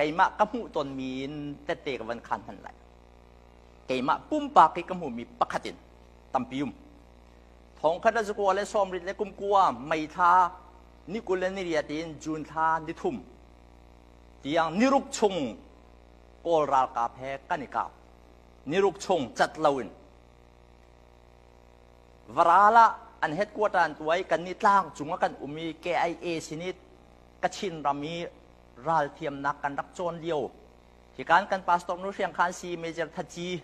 Keimah ka hmuh tonmi in tette ka van khan hman lai. Keimah pumpak i ka hmuhmi pakhat in tampi um. Thong khat le zakua le sawmrit le kum kua May thla ni 20 le ni riat in June thla ni thum tiang niruk chung Kawl ralkap he kan i kap. Niruk chung cat loin. Varal ah an headquarter an tuah i kannih tlang cung ah kan um i KIA sin i Kachin ram i ralthiamnak kan rak cawn lio. Hikan kan pastor nu Hriang Khan si Major Thaci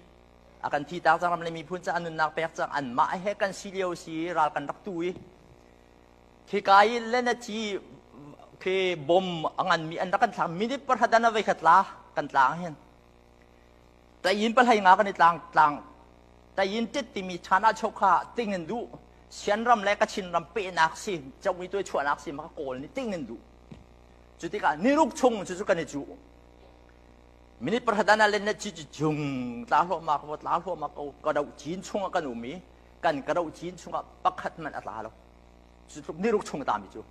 a kan thi tak cang, ram le miphun ca nunnak pek cang, anmah he kan si lio si ral kan rak tu i khika i lenaci khi bom a nganmi an rak kan thlak. Minute 4 an a khat la kan tlang hin tayin palhai nga kan i tlang tlang tayin tit timi chana chokha ting in du Sian ram le Kachin ram pehnak si chomi tuai chuahnak si ma Kawl ni ting in du. Cu tikah niruk chung cu cu kan i cu minute 4 an len na chi chi chung tla hlo ma ko, tla hlo ma ko. Ka do chin chung ah kan um i kan ka do chin chung ah pakhat man a tla lo. Cu tluk niruk chung ta mi cu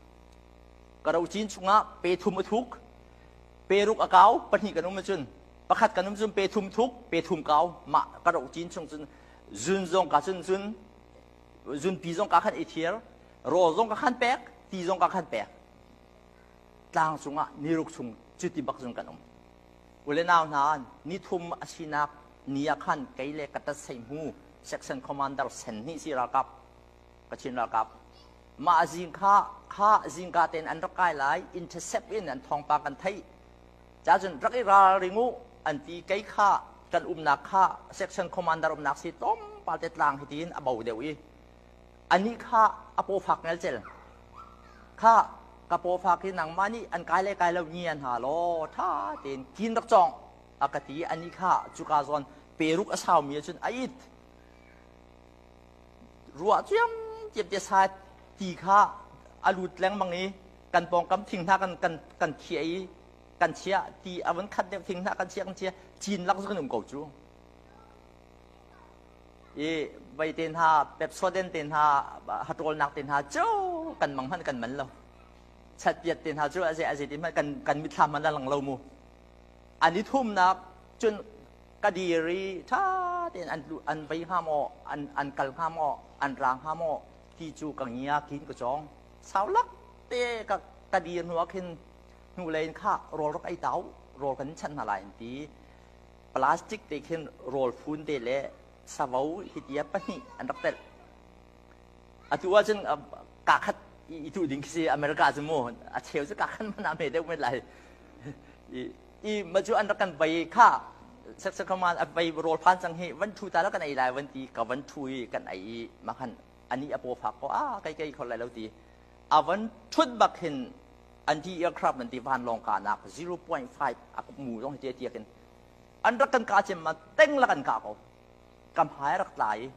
ka do chin chung ah pe thum a thuk, pe ruk a kau. Pahnih kan um cun, pakhat kan um cun pe thum thuk, pe thum kau. Mah ka do chin chung cun zun zong ka cun zun zun pi zong ka khan i thir, rawl zong ka khan pek, ti zong ka khan pek. Tlang cungah niruk chung cuti bak zung kan um. Ule nau hna, nithum a sinak ni ah khan kei le ka tat mu section commander sen hnih si ralkap, Kachin ralkap, mah zing kha kha zingka ten an rak kai lai, intercept in an thawngpang kan theih ca cun rak i ral ringu an ti. Kei kha kan umnak kha section commander umnak si tlawmpal te tlang hi tiin a bo deuh i ani kha a paw fak ngel cel kha ka paw fak hi nangmah nih an kai le kai lo ni an ha law tha tein kin rak cong a ka ti. Ani kha cuka zawn peruk a saumi ahcun a it ruah ciam ciam te sa ti kha a lut lengmang i kan pawngkam thing hna kan kan kan khiah i kan chiah ti a van khat deuh thing hna kan chiah, kan chiah cin lak cu kan um ko cu i vei te hna, pepsoden te hna, hatawlnak te hna cu kan mang hmanh kan man lo, chatpiat te hna cu aze aze ti hmanh kan kan mithlam hmanh a lang lo mu. An i thumnak cun ka dir i ṭha tein an an vei hnga maw, an an kal hnga maw, an ra hnga maw ti cu ka ngia kin ka cawng sau lak te. Ka ka dir hnu ah khin hnu lei in kha rawl rak ei tau, rawl kan chanh hna lai an ti. Plastic te khin rawl fun te le savo hitia pahnih an rak telh. Atu ahcun ka khat i tu ding khi si America cu mu a cheu cu ka khan man ame deuh men lai i ma cu an rak kan vei kha seksekhaman a vei rawl phan cang hi van thu ta la kan ei lai van ti. Ka van thu i kan ei i ma khan ani a paw fak ko a kai kai khol lai lo ti. A van thut bak hin anti aircraft an ti vanlawng kahnak 0.5 a mu zong hi tia tiakin an rak kan ka cem ma teng la kan ka ko. Kam hai rak tla i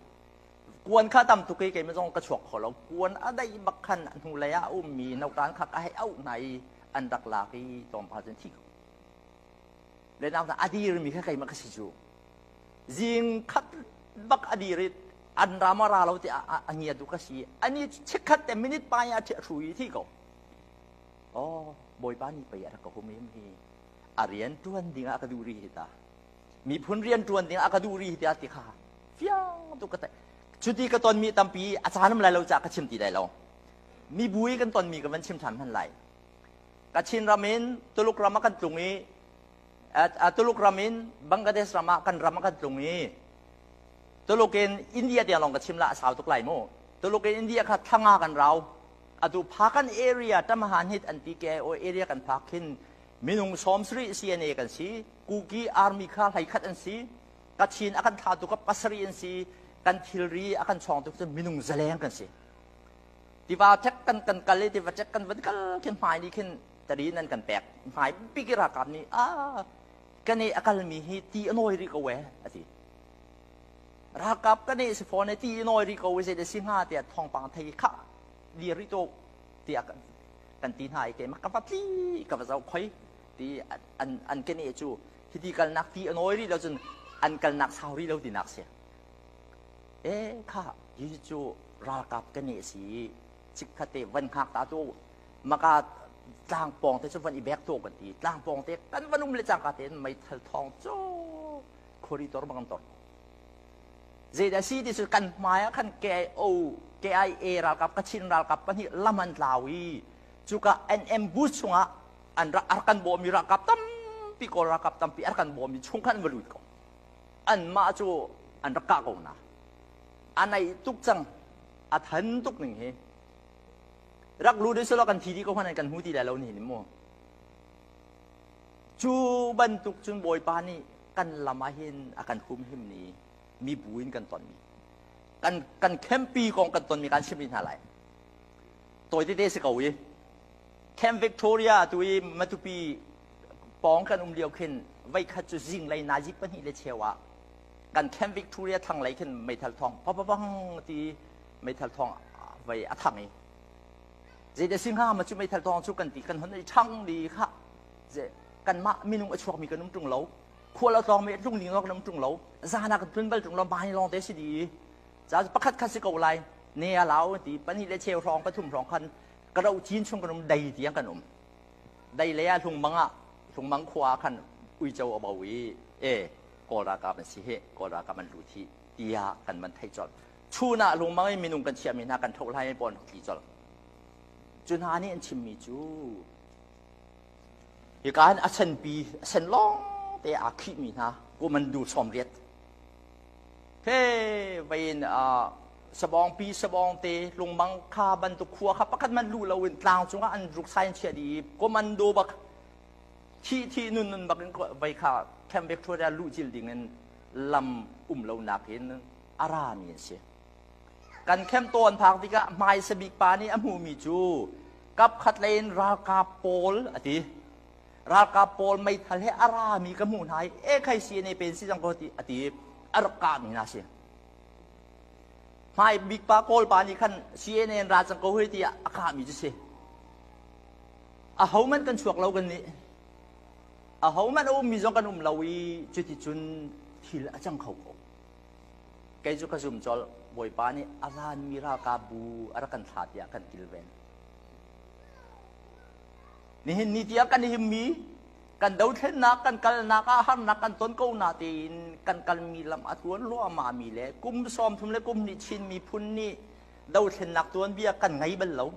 kuan kha tam tuk i keimah zong ka chuak kho lo. Kuan a dai bak khan hnu lei ah a ummi notan kha ka hei auh hna i an rak lak i tlawmpal cun thi ko le nau a dirmi kha keimah ka si cu. Zing khat bak a dir i an ra ma ra lo ti a ngia tu ka si. Ani chikkhat te minute pa ya thi hru i thi ko. Oh, Bawipa ni pei a rak ka hum im hi a rian tuan ding ah ka duh ri hi ta, miphun rian tuan ding ah ka duh ri hi tiah ti kha fiang tu ka te. Cuti ka tonmi tampi a caan um lai lo caah ka chim ti lai lo. Mibu i kan tonmi ka van chim ṭhan hman lai. Kachin ram in Tuluk ram ah kan tlung i Tuluk ram in Bangladesh ram ah kan ram ah kan tlung i Tuluk in India tiang lawng ka chim la, a sau tuk lai mu. Tuluk in India kha thlanga kan rau. Atu Phakan area Tamahan hit an ti ke o area kan phak khin minung 70 CNA kan si, Kuki army kha hlei khat an si, Kachin a kan thlatu ka 7 an si, kan thilri a kan chawngtu cu minung zaleng kan si. Tiva ṭek kan kan kal i tiva ṭek kan van kal khin hmai nih khin tari nan kan pek. Hmai bik i ralkap nih a kan i a kalmi hi ti a nawi rih ko e a ti. Ralkap kan i si fawn e, ti a nawi rih ko e, zei si hnga tiah thawngpang thei kha dir rih tuk tiah kan ti hna i keimah ka va tli ka va zoh khoi ti an an kene cu hiti kalnak ti a nawi rih lo cun an kalnak sau rih lo tinak si e. Kha hi cu ralkap kan i si, chikkhat te van hngak ta tu maka. Tlang pawng te cu van i bek to kan ti. Tlang pawng te kan van um le cangka tein meithal thawng cu khuari tor bang an tor. Zeidah si ti cu kan hmai ah khan KIO, KIA ralkap, Kachin ralkap pahnih lam an tlau i cuka NM bus chungah an rak kan bawmmi ralkap tampi Kawl ralkap tampi an kan bawmmi chung khan an va lut ko. Anmah cu an rak kah ko na. A naih tuk cang. A than tuk ning hi. Rak lut i selaw kan thi dih ko hmanh kan hmu ti lai lo ni hin mu. Cu bantuk cun Bawipa nih kan lam ah hin a kan humhim ni mibu in kan tonmi kan kan campi kong kan tonmi kan chim rih hna lai. Tawi tete si ko i Camp Victoria tu i Matupi pawng kan um lio khin voikhat cu zinglei nazi pahnih le cheu ah kan Camp Victoria thlanglei khin meithal thawng pababang ti meithal thawng vei a thang i Zeidah si hnga ma cu meithal thawng cu kan ti kan hon i ṭhang li kha kanmah minung a chuakmi kan um ṭung lo khual a tlawngmi a tlung ding kan um ṭung lo zan ah kan tlun bal ṭung lo mah lawng te si di ca pakhat khat si ko lai ne a lau ti pahnih le cheu hrawng pathum hrawng khan ka ro cin chung kan um dei tiang kan um dei le ah hlungmang ah hlungmang khua khan uico a bo i e kawl ralkap an si hi kawl ralkap an lut hi tiah kan man theih colh Chun ah lungmang in minung kan chiahmi hna kan ṭhoh lai pawl tli colh. Cu hna nih an chimmi cu hika hin a senpi a sen lawng te aa khihmi hna kumandu 80 he vein sabawngpi sabawngte lungmang kha bantuk khua kha pakhat man lu loin tlang cungah an ruksai an chiah dih i komando bak thi thi nun nun bak in vei kha Camp Victoria luh cil ding in lam um lo nak in a rami an si. Kan camp an phak tikah hmaisa bik pa nih a hmuhmi cu kapkhat lei in ralkap pawl a ti. Ralkap pawl meithal he a rami ka hmuh hna i e khai CNA pen si cang ko ti a ti a rak kahmi hna si. Hmai bik pa Kawl pa nih khan CNA in ra cang ko hoi tiah a kahmi cu si. A hohmanh kan chuak lo kan nih. A hohmanh a ummi zong kan um lo i cuticun thil a cang kho ko. Kei cu ka zum colh, Bawipa nih a vanmi ralkapbu a rak kan thlah tiah kan kilven. Nihin ni tiang kan himmi, kan dothlennak, kan kalnak ah harnak kan ton ko na tein kan kalmi lam a tluan hluahmahmi le kum 30 le kum hnih Chin miphun nih dothlennak tuanbia kan ngei bal lo.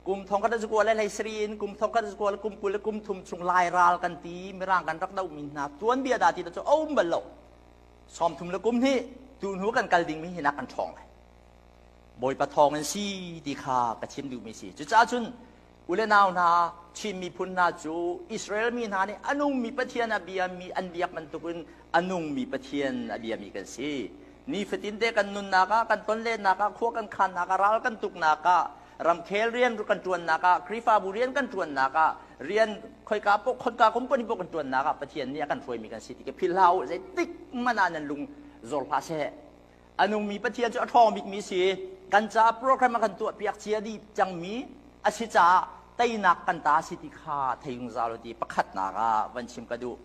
Kum thong khat zakua le hlei sari in kum thong khat zakua le kum 20 le kum thum chung lai ral kan ti mirang kan rak dohmi hna tuanbia dah ti cu a um bal lo. 30 le kum hnih tu hnu kan kal dingmi hi nak kan ṭhawng lai. Bawipa thawng in si ti kha ka chim duhmi si. Cucaah cun ule nau hna Chin miphun hna cu Israel mi hna nih a nungmi Pathian a biami an biak bantukin a nungmi Pathian a biami kan si. Nifatin te kan nunnak ah, kan tonlennak ah, khua kan khannak ah, ral kan tuknak ah, ramkhel rian kan ṭuannak ah, Khrihfabu rian kan ṭuannak ah, rian khoika poh khonka company poh kan ṭuannak ah Pathian nih a kan hruaimi kan si ti ka philh hlah u. Zeitik hmanh ah nan lung zor hlah seh. A nungmi Pathian cu a ṭhawng bikmi si. Kan caah program a kan tuahpiak cia dih cangmi a si caah teinak kan ta si ti kha thei zungzal u ti pakhatnak ah van chim ka duh.